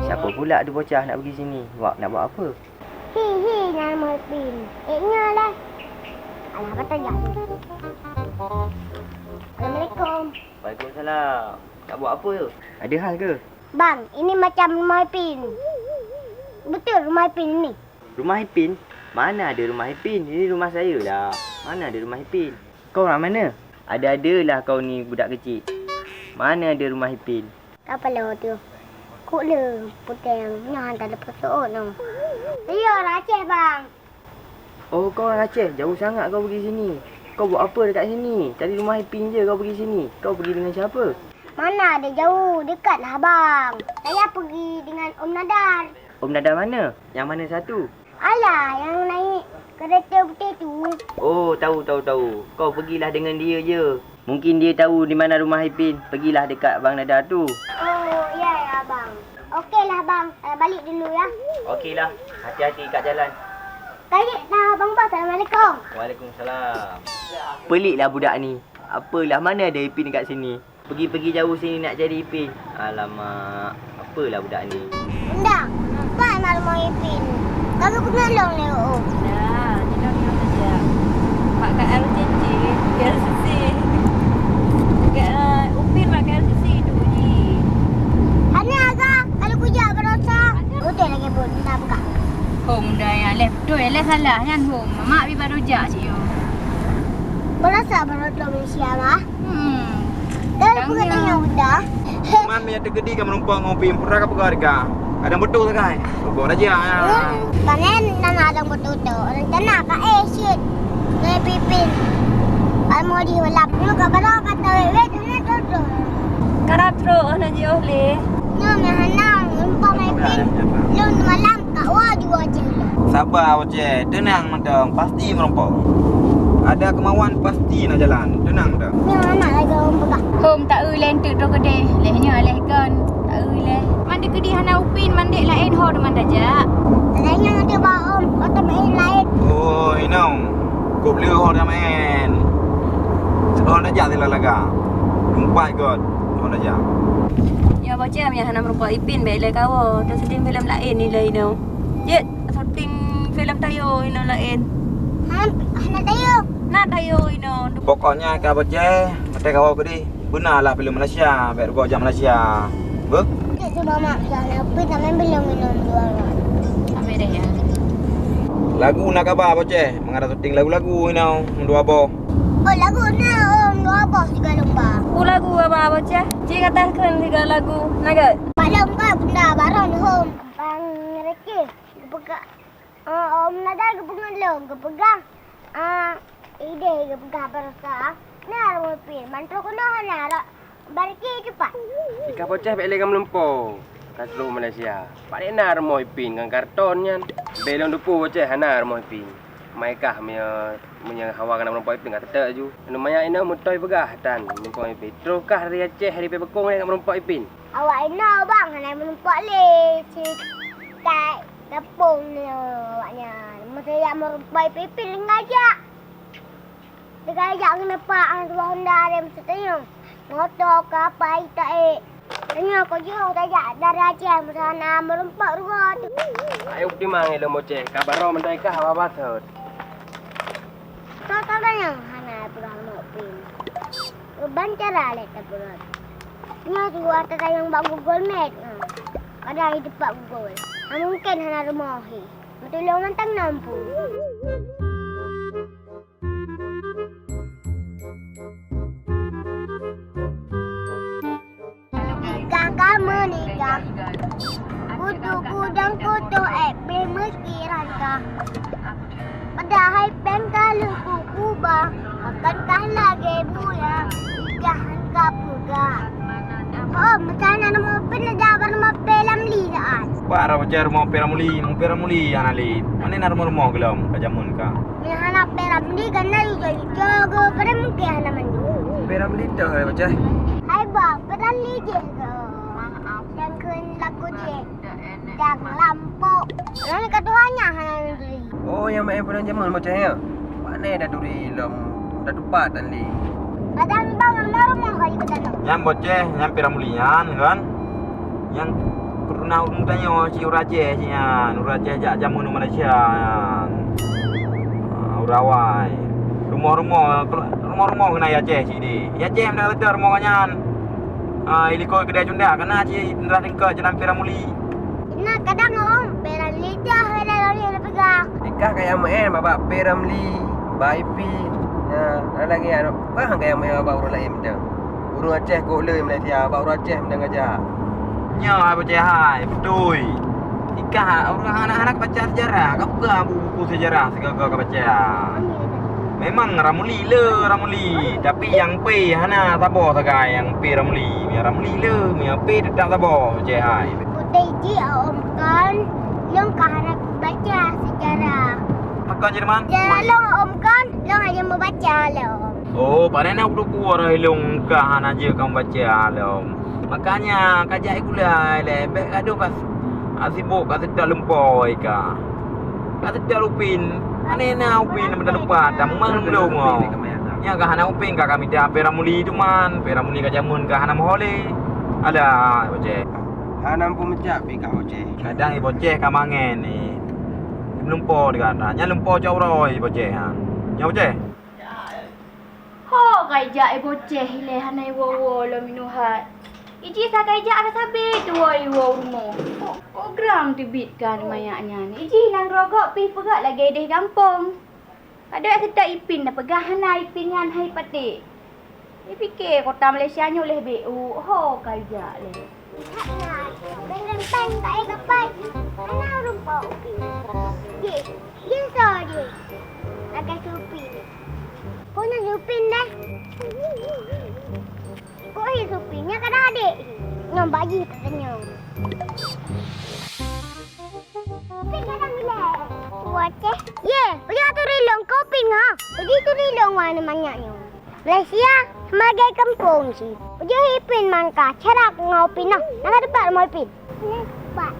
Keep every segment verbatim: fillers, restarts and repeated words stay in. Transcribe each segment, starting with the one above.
Siapa pula ada bocah nak pergi sini? Wak nak buat apa? Hi, hi, nama Pin. Eh, nyoe lah. Alah, betul ya. Assalamualaikum. Waalaikumsalam. Nak buat apa tu? Ada hal ke? Bang, ini macam rumah Ipin. Betul rumah Ipin ni? Rumah Ipin? Mana ada rumah Ipin? Ini rumah saya lah. Mana ada rumah Ipin? Kau orang mana? Ada-ada lah kau ni budak kecil. Mana ada rumah Ipin? Apa lo tu? Kok le puteng nyoh hantar lepas soot no. Iya, orang Aceh, bang. Oh, kau orang Aceh, jauh sangat kau pergi sini. Kau buat apa dekat sini? Tadi rumah Ipin je kau pergi sini. Kau pergi dengan siapa? Mana ada jauh, dekat lah, bang. Saya pergi dengan Om Nadar. Om Nadar mana? Yang mana satu? Alah, yang naik kereta putih tu. Oh, tahu, tahu, tahu. Kau pergilah dengan dia je. Mungkin dia tahu di mana rumah Ipin. Pergilah dekat Bang Nadar tu. Oh, ya, ya, bang. Okeylah, bang. Saya balik dulu, ya. Okeylah. Hati-hati kat jalan. Baiklah, bang bos. Assalamualaikum. Waalaikumsalam. Peliklah budak ni. Apalah, mana ada Ipin kat sini? Pergi-pergi jauh sini nak cari Ipin. Alamak, apalah budak ni. Bunda, pat na rumoh Ipin? Ka geupeungeut lôn lé, oh. Dah, jinoe nyoe saja. Mak K L C C, K L C C. Ka, Upin mak K L C C tu ji. Hana aga, kalau kujak barosa. Betul lagi, Bun, minta buka. Hom dah ya, leh betul ya, leh salah nyan, hom. Mak bi baru jak cik yo. Barosa baru tu Malaysia, mah. Hmm. Dah peugah tanya udah. Man meunyo teukeudi ka meurumpok ngon Upin, peue ka peugah deungon? Kadang beutôi sagai. Peugah aja. Hmm. Panen nan ada beutôi tu. Rencana ka eh shit. Ngai Ipin. Almo di ulam. Nyoe ka baroe ka tawet-wet hana trok-trok. Karab trok hana jiôh lé. Nyoe meuhana meurumpok ngon Ipin. Lôn malam. Kak Wa jua je lah. Sabar, Boceh. Tenang mantong. Pasti meurumpok. Ada kemauan, pasti na jalan. Tenang dah. Nyoe anak lagi orang peugah. Hom, tak eu leh enteuk droe keudeh. Leh nyoe leh kon. Tak eu leh. Man dikeudi hana Upin, man dek laén ho teuma tajak. Leh nyoe ada ba om, atau main lain. Oh, inong. Kop leu ho dah main. Ho dah jak sila laga. Empat kot. Ho dah jak. Ya, Boceh, meunyo hana meurumpok Ipin, bèk ilèe kawoe. Teusyuting filem laén ilèe inong. Jeuet, syuting filem Tayo inong laén. Han, hana Tayo. Na Tayo inong. Pokoknya ka Boceh, maté kawoe keudeh. Beuna lah filem Malaysia, bèk rugoe jak Malaysia. Beuh? Cek cuba mak, ya, tapi tak main belum minum dua orang. Sampai dah ya. Lagu na kaba Boceh, meuhadab syuting lagu-lagu inong, dua boh. Oh, lagu na, om, dua boh siga lomba. Oh, lagu apa Boceh? Cik kata kheun siga lagu. Na gèt? Bak lôn ka bunda baron hom. Bang Reci geupeugah, ah, Om Nadai geupeungeut lôn geupeugah, ah, ideh geupeugah barosa. Na rumoh Ipin, mantong keunoe hana rak barci cepat. Ika Boceh bèk lé gam lumpo ka trok Malaysia. Padé na rumoh Ipin ngon karton nyan. Bèk lôn dupu Boceh hana rumoh Ipin. Mai kah meunyoe, meunyoe hawa keunan meurumpok Ipin ka teuteuek ju. Lumayan inong mutoi peugah tan meurumpok Ipin. Troh kah dari Aceh, dari Pibekong nyan meurumpok Ipin. Awak inong bang hana meurumpok lé. Sikai gampông nyoe awak nyan. Meuseuyak meurumpok Ipin, Ipin leungajak. Leungajak keuneuk pak hana tuha honda lé meuseuteunyoe. Moto ka pai taék. Tanyoe kujeuet tajak dari Aceh, meusaha na meurumpok rugoe tu. Ayo timang ilôn Boceh, ka baroe meuntoi kah haba-haba sot. Soe tanyong hana peugah mok pin. Ban cara lé tapeugah. Nyoe suah tatanyong bak Google Map. Kadang di teumpat Google. Mungken hana rumoh hi. Meutulông mantong na Empu. Nikah ka meunikah, kutu kudang kutu ék pih meukiran kah. Padahai péng ka lheueh kukuba, akankah lagèe buya, nikah han ka peugah. Oh, meusanan mobil dah baru mobil lam li saat. Bara pajar mobil lam li, mobil lam li hana li. Mana na rumoh-rumoh gelom ka jameun ka. Nyang hana pé Ramli kana ijo-ijo geuh, padahai mungken hana mandum. Pé Ramli toh, eh, Bocah? Hai, Bang, pé Ramli jih geuh. Nyang kheun lagu jih. Dang lampôh. Nyang ka tuha nyan hana mandum. Oh, nyang maén pulang jameun Bocah, ya? Pane dah turi lom, dah tupat tadi. Kadang Bang, nyang baru mau kali ke sana. Nyan Bocah, nyan pé Ramli nyan, kan? Nyan Peureunah ulôn tanyoe cit ureueng Aceh cit nyan, ureueng Aceh jak jameun u Malaysia nyan. Ah, ureueng awai. Rumoh-rumoh, rumoh-rumoh keunan i Aceh cit deh. I Aceh meunan teuh rumoh gobnyan. Ah, i likot keudè cundak, keunan cit nirah tingkat jalan P. Ramlee. Ina kadang ong, P. Ramlee teuh, P. Ramlee na peugah. Ikah kaya meu'en bak P. Ramlee, bak Ipin. Ya, ada lagi anu, bah kaya meu'en bak ureueng laén mantong. Ureueng Aceh kok le Malaysia, bak ureueng Aceh mantong gajak. Nyoe hai Boceh hai, beutôi. Ikah ureueng hana-hana ka baca sejarah, ka peugah buku-buku sejarah sigoe-goe ka baca. Memang Ramlee le, Ramlee, tapi nyang P hana saboh sagai nyang P Ramlee. Meunyo Ramlee le, meunyo P teutap saboh, Boceh hai. Kutai ji om kon, lôn ka hana kubaca sejarah. Pakon Jerman? Sejarah lôn om kon, lôn hana meubaca lom. Oh, pane na kuteupeu roh ilong ka hana jeuet kamoe baca lom. Makanya kajak gulai lé, bèk gadoh ka sibok ka seutôt lumpoe ka. Ka seutôt Upin, pane na Upin meuda lupa tamah lom. Nya ka hana Upin ka kami dah P. Ramlee teuma, P. Ramlee ka jameun ka hana meuho lé. Alah, Boceh. Hana meupeumeucak pih kah Boceh. Kadang i Boceh ka mangen ni. Lumpoe di gata. Nya lumpoe cok uroe i Boceh ha. Nya Boceh. Ho, ka ijak i Boceh ilèe hana iwoe-woe lom inoe hai. Iji sa ka ijak ka sabe tuwoe iwoe u rumoh. Kok, kok gram teubiet ka manyak nyan. Iji nanggroe gob pih peugah lagèe deh gampông. Ka deuh seutôt Ipin na peugah hana Ipin nyan hai patéh. Ipike kota Malaysia nyoe leh beu ho ka ijak leh. Lihat nyan, beng-beng ka e gapai. Hana ureueng po Upin. Jih, jih soe jih? Lagèe si Upin. Kok nyan si Upin deh? Kok hi si Upin? Nyan kadang adek hi. Nyoe bak jih tatanyong. Upin kadang bilèe. Waceh. Ye, peue jih turi lôn keu Upin ha? Peue jih turi lôn warna manyak nyoe? Malaysia, sebagai kampung cit. Ujoh Ipin mangka, cara ngon Upin nah. Na ka teupat rumoh Ipin? Na teupat.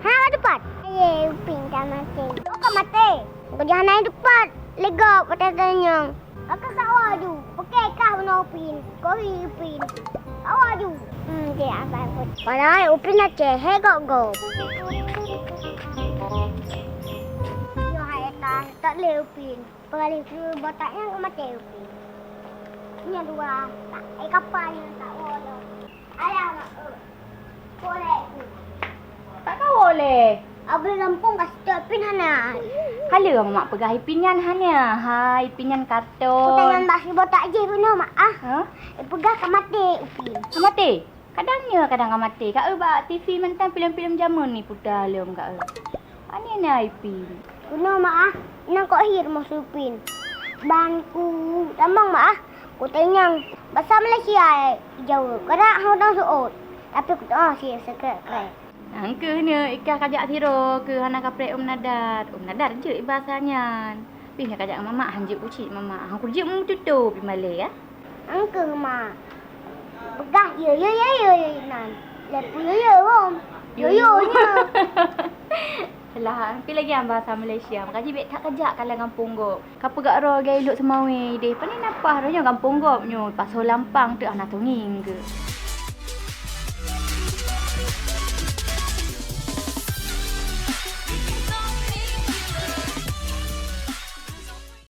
Ha, na teupat. Aye, Upin ka maté. Oh, ka maté. Ujoh na teupat. Lego, patai tanyong. Kakak kat waju. Pakai kah bunoe Upin. Kori Upin. Kat waju. Hmm, cek abang pun. Padahai Upin na cehek gok-gok. Nyoh hai tas, tak lé Upin. Peurali keu botak nyan ka maté Upin. Nyan dua, tak, eh, kapa nyan tak woe lom. Alah, mak, eh. Boleh. Tak kawoe lé. Abang gampông ka seutôt Ipin hana. Ka lheueh mamak peugah Ipin nyan hana. Hai, Ipin nyan karton. Kutanyan bak si botak jih bunoe, Mak, ah. Hah? Eh, peugah ka maté Upin. Ka maté? Kadang nyoe kadang ka maté. Ka eu bak T V mantong filem-filem jameun ni puta lom ka eu. Pane na Ipin? Keunoe, Mak, ah. Nang kok hi rumoh si Upin. Bangku tamong, Mak, ah. Kutanyong, basa Malaysia, eh, jaweueb. Kadang hana seuôt. Tapi kutu'oh si sekrek-krek. Nang keuh nyoe ikah kajak sidroe keuh hana kaprek Om Nadat. Om Nadat jeuet basa nyan. Pih nyoe kajak ngon mamak, han jeuet kucit mamak. Han kujeuet meututoe pih malée, ya. Angkeuh ma. Peugah yo yo yo yo yo nan. Lé peue yo yo hom. Yo yo nya. Alah, pi lagi nyang bahasa Malaysia. Maka jih bèk that kajak kalang gampông gob. Ka peugah roh lagèe ilok seumawé deh. Pane na paih roh nyoe gampông gob nyoe. Pasoe lampang teuk hana tungieng keu.